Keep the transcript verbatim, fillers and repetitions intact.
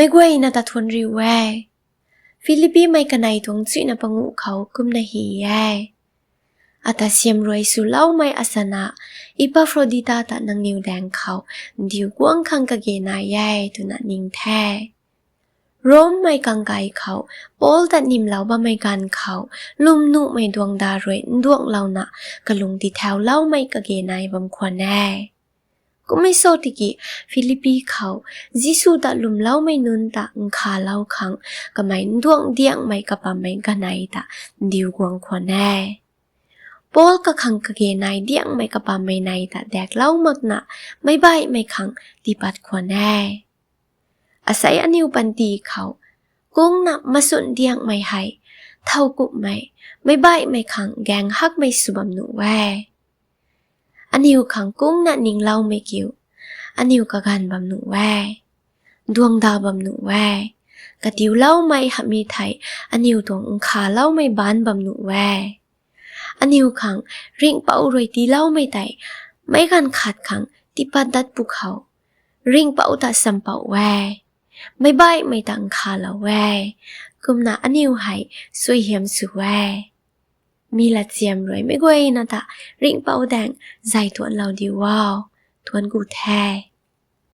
Meic guayna ta thuanc riu e. Philippimei kanei tuang chuina panguh khou kumna hi e. Ata siam rui swloumei asana Epafrodita ta nangniw daeng khou ndiu guang khang kage nai e twna ning the. Rommei kangkai khou Paul ta nimlou bammei ganv khou lwmnuhmei duangda rui nduanglouna kalung tithauloumei kage nai bam khwan e. Kummei sw tiki Philippi khou Jisu ta lwmloumei nunc ta nkhalou khang kamei nduang diangmei kapammei ganei ta ndiu guang khwan e. Paul kakhang kage nai diangmei kapammei nei ta daklou makna meic baihmei khang tiipat khwan e. Asei aniw panty khou kungna masun diangmei hei thowkumhmei, meic baihmei khang gaeng hakmei sw bam nuh e. Aniw khang kungna ningloumei kiu aniw kaganv bam nuh e, duangda bam nuh e. Katiuloumei hamhmei thei aniw tuang nkhaloumei baanc bam nuh e. Aniw khang ringhpouc rui tiiloumei tei meic ganv khat khang tiipat dat pwkhou ringhpouc ta sampouh e, meic baihmei ta nkhalou e. Kumna aniw hei suaihiam sw e. Mi latchiam rui meic guayna ta ringhpouc daeng zay tuanlou diu o. Thuanc ku the.